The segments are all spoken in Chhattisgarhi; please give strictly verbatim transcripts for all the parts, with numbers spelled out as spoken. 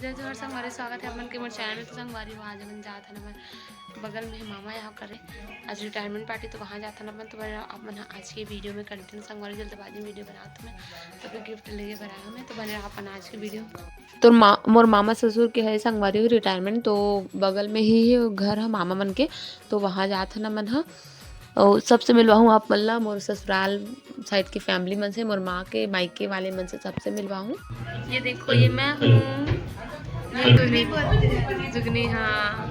जय जोहार संगवारी, स्वागत है आप मन के मोर चैनल में। तो संगवारी हो, आज हमन जात हन हमर बगल में मामा यहाँ करे आज रिटायरमेंट पार्टी, तो वहाँ जात हन अपन। तो बने रहो आप मन ह आज के वीडियो में कंटिन्यू संगवारी, जल्दबाजी में वीडियो बनात हूँ मैं, तो फिर गिफ्ट लेके बर आए हूँ मैं, तो बने रहो अपन आज के वीडियो। तो मा-, मोर मामा ससुर के है संगवारी हो रिटायरमेंट, तो बगल में ही है घर है मामा मन के, तो वहाँ जात हन हमन ह। अउ सबसे मिलवाहूँ आप मन ला, मोर ससुराल साइड के फैमिली मन से, मोर माँ के मायके वाले मन से सबसे मिलवाहूँ। ये देखो, ये मैं हूँ, ये जुगनी, जुगनी, हाँ,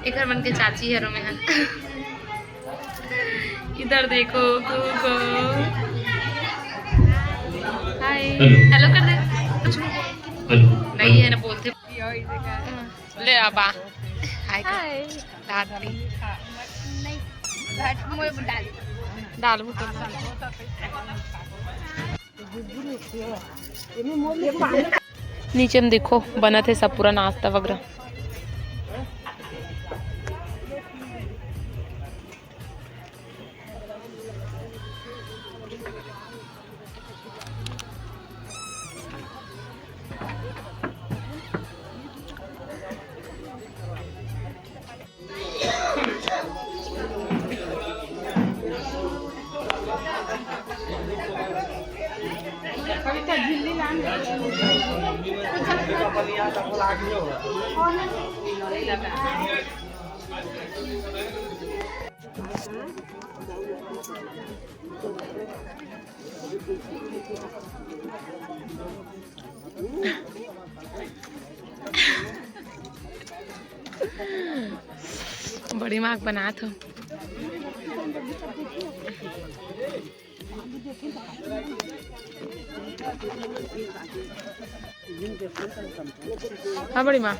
एकर मन के चाची हरो मैं हन। इधर देखो, कुको। हाय। हेलो। हेलो कर दे। कुछ नहीं। हेलो। नहीं है ना, बोलते। ले आबा। हाय कर। हाय। दादी। नहीं। दाल बुट। नीचे में देखो, बनत है सब पूरा नाश्ता वगैरह। बड़ी माँ बनात हो। हाँ बड़ी माँ।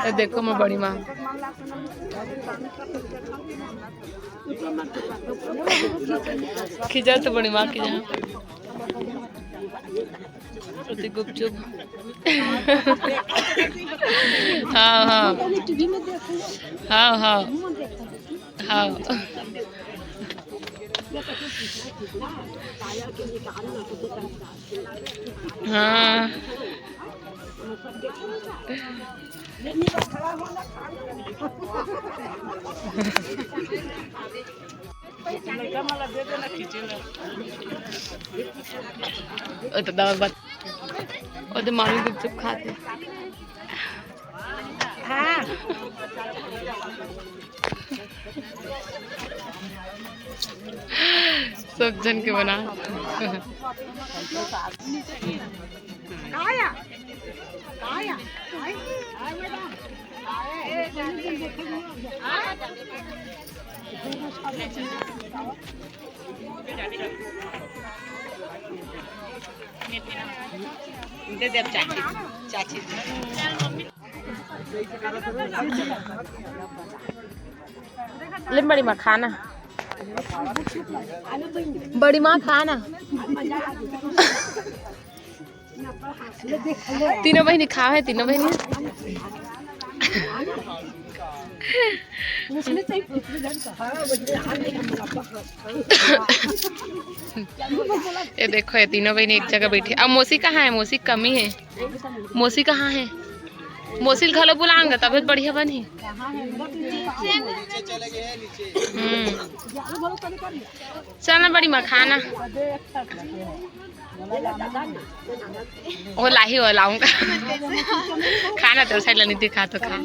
ये देखो मोर बड़ी माँ। खिजा तो बड़ी माँ खिजा। अउ ते गुपचुप। हाँ, हाँ। हाँ, हाँ। हाँ। हाँ। ओ तो दवा के बाद, ओ तो मामी गुपचुप खात हे। हाँ। सब जन के बना। दे दे अब चाची, चाची। ले बड़ी माँ खाना, बड़ी माँ खाना। तीनों बहिनी खाओ है, तीनों बहिनी। ये देखो, ये तीनों बहिनी एक जगह बैठी। अब मौसी कहाँ है? मौसी कमी है। मौसी कहाँ है? मौसी ल घलो बुलाएंगे, तबीयत बढ़िया बनही। हम्म। चल ना बड़ी माँ, खाना। वो लाही, वो लाऊंगा। खाना तो साइड लेनी दिखा तो खा।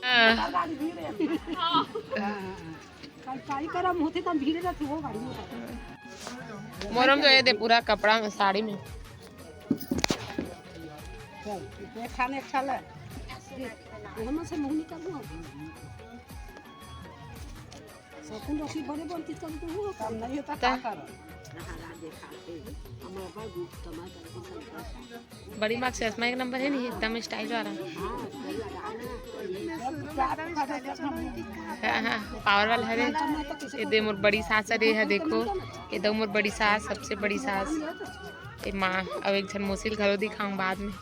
हाँ। कार्यक्रम होथे त भीड़ रहथे वो गाड़ी में। मोरम तो ये दे पूरा कपड़ा में, साड़ी में। चल, ये खाने अच्छा ले। ये हम से मुंह निकाल दो। सकून रसी बड़े बनती कम तो वो काम नहीं होता, का करो? बड़ी माँ के चश्मा एक नंबर है नहीं, एकदम स्टाइल वाला। हाँ, हाँ, पावर वाला हरे। ये दे मोर बड़ी सास हरे, ये देखो, ये दो मोर बड़ी सास, सबसे बड़ी सास, ये माँ, अउ एक झन मौसी ल घलो दिखाऊं बाद में।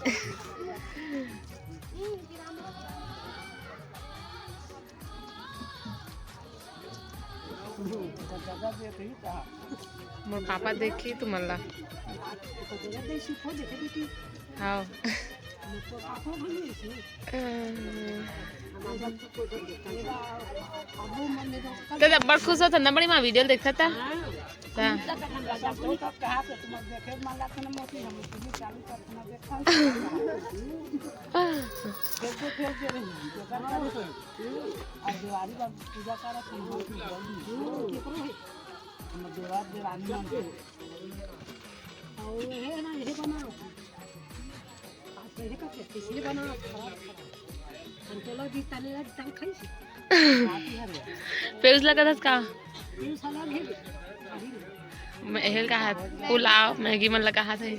मोर पापा देखी तुमन ला। हाँ। त अब्बड़ खुश होत हन ना बड़ी माँ, वीडियो ल देखत हन। हाँ। पेउस लगत हस का? मैं एहल का हाथ पुलाव, मैगी मन लगा हाथ है।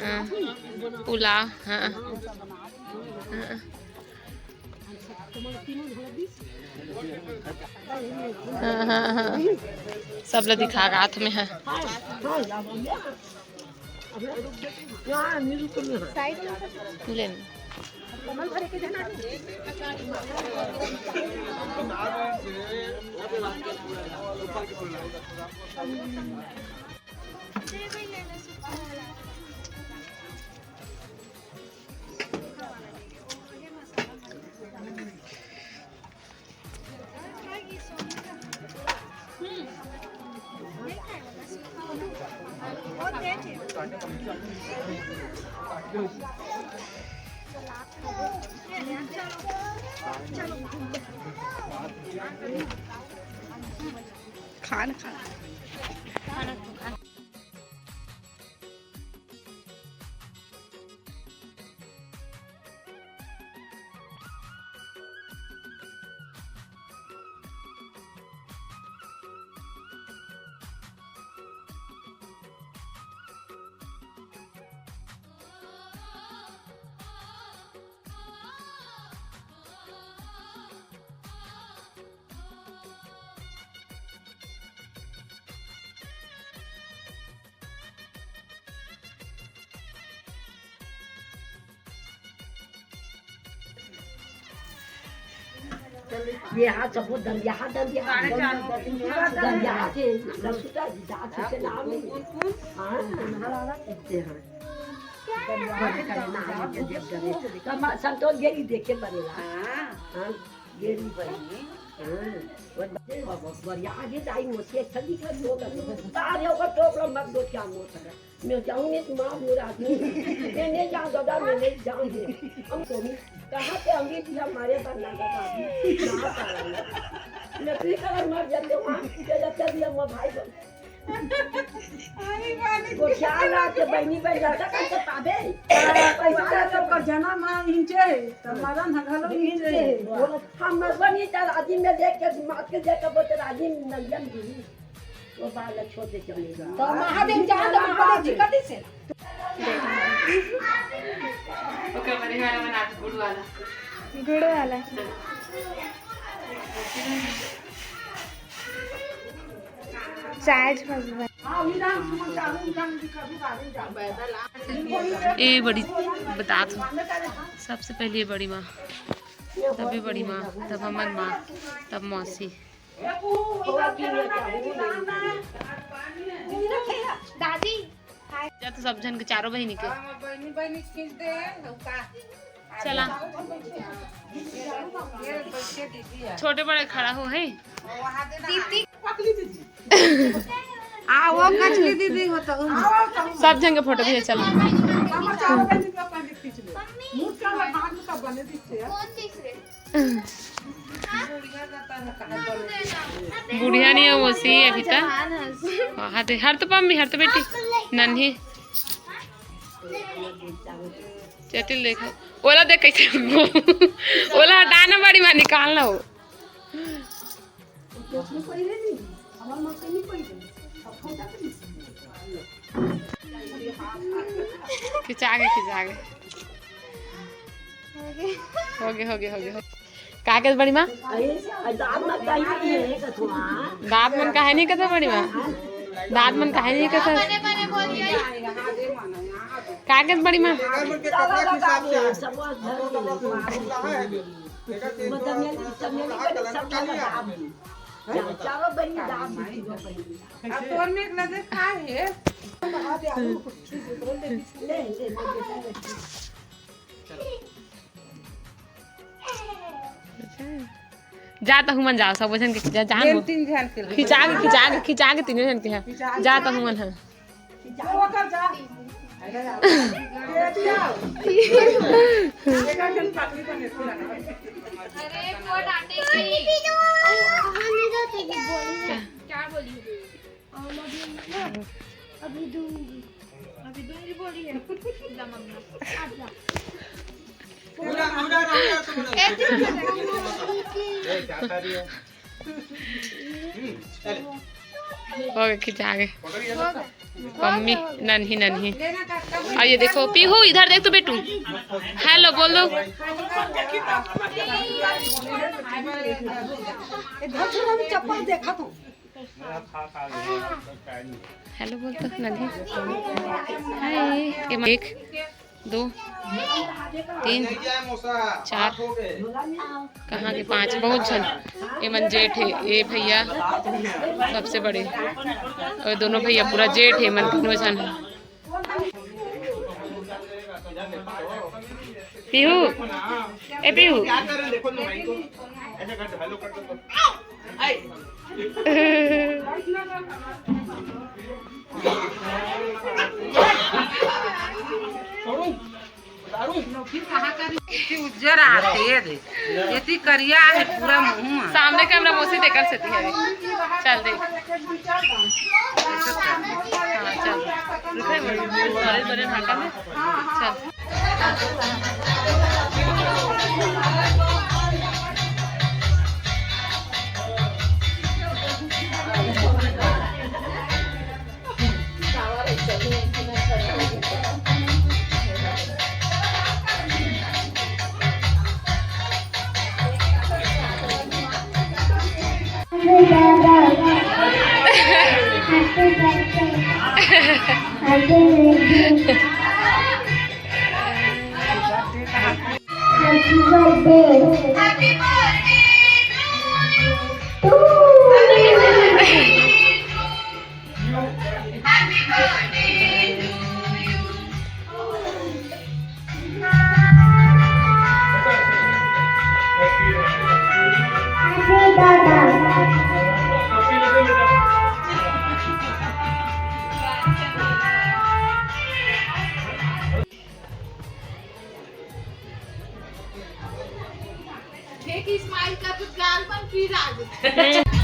हाँ, पुलाव, हाँ। हाँ। हाँ, हाँ, हाँ। सब ला दिखा के हाथ में है। ले ले। खान खान। ये हाथ सब दंडिया, हाथ दंडिया, हाथ दंडिया, दंडिया हाथ है, लसुटा जी, दांत से नाम है। हाँ, इतने हैं। दंडिया हाथ का नाम है, जब डरे। कम संतोष गेरी देखे बनेला। हाँ। हाँ, गेरी बनी। हाँ, वो बड़े बाबा, बढ़िया आगे जाई मोसी, अच्छा दिखा दो, तारे ओकर टोकरा मत दो, क्या मोटा है। मैं जाऊँ नहीं तो माँ बुरा आदमी। मैं नहीं जाऊँ दादा, मैं नहीं जाऊँ। हम सोनी, कहाँ पे अमीर जी हमारे पास ना दादा अभी, ना पाएंगे। मैं फिर अगर मर जाते वहाँ, तो जब तक भी हम भाई बन। गोठिया ला के बहनी बन जाता, कहाँ से पावे? पैसा ला के ओकर जना माँ हिंचे है, तो मरन ह घलो हिंचे है। हम मरबा नहीं, तो राजी में देख के, दिमाग के देख के बोलते, राजी में नंजन गिरी। वो बाल छोड़ दे चलेगा। तो महादेव जान तो महादेव जी कथी से? ओकर बनिहारा बना दे, गुड़ वाला। गुड़ वाला। चाय बस बन। ए बड़ी बतात हूँ, सबसे पहले ये बड़ी माँ, तब ये बड़ी माँ, तब हमर माँ, तब मौसी। दादी। जा तो सब झन के चारों बहिनी के। हाँ, बहिनी, बहिनी खींच दे, लौका। चला। ये बच्चे दीदी है। छोटे बड़े खड़ा हो है। वहाँ दे ना। दीदी। आ, वो कचली दीदी हो तो। सब झन के फोटो खींचे, चला। मामा चारों बहिनी के पहले खींच ले। मुँह का हाथ में का बने दीजिए। बुढ़िया नहीं है, वो सी है अभी तक। जवान है। हाँ, हाँ, दे, हर तो पम्मी, हर तो बेटी, नन्ही। चटिल देखो, ओला देख कैसे, ओला हटाना बड़ी माँ, निकालना हो। हमार माँ से नहीं पहले, अब हम जाते नहीं। खिंचा के, खिंचा के। हो गे, हो गे, हो गे, हो गे। का कस बड़ी माँ? अरे, दांत मन काहे नहीं है, कथुआ? दांत मन काहे नहीं कस बड़ी माँ? दांत मन काहे नहीं कस? बने, बने बोलिए। का कस बड़ी माँ? चारों बनी दाब दी। अब तोर में एक नजर का है? ले, ले, ले, ले। जा त हुमन जाओ, सब झन के खिंचा, जहान तीन झन के लिए। खिंचा के, खिंचा के, खिंचा के तीनों झन के, हाँ। खिंचा के। जा त हुमन, हाँ। खिंचा के। अरे, वो डांटेगी। क्या बोली? अभी दूंगी। अभी दूंगी बोली है। जा मम्मी। आ जा। हो गए, खिंचा गए। मम्मी नन्ही नन्ही। और ये देखो पीहू, इधर देख तो बेटू, हेलो बोल दो। चप्पल देखा तू। हेलो बोल तो नन्ही। हाय। एक, दो, तीन, चार, कहाँ के पाँच, बहुत झन। ये मन जेठ है, ये भैया सबसे बड़े, और दोनों भैया पूरा जेठ है, मन तीनों झन है। पीहू, ए पीहू। एती उज्जर आथे दे, एती करिया है पूरा मुंह। सामने कैमरा मौसी देखल सेती है। चल दे। हाँ, चल। रुके, बड़े, बड़े ढाका में। चल। एक smile कर तो गाल मन फिर आ गए।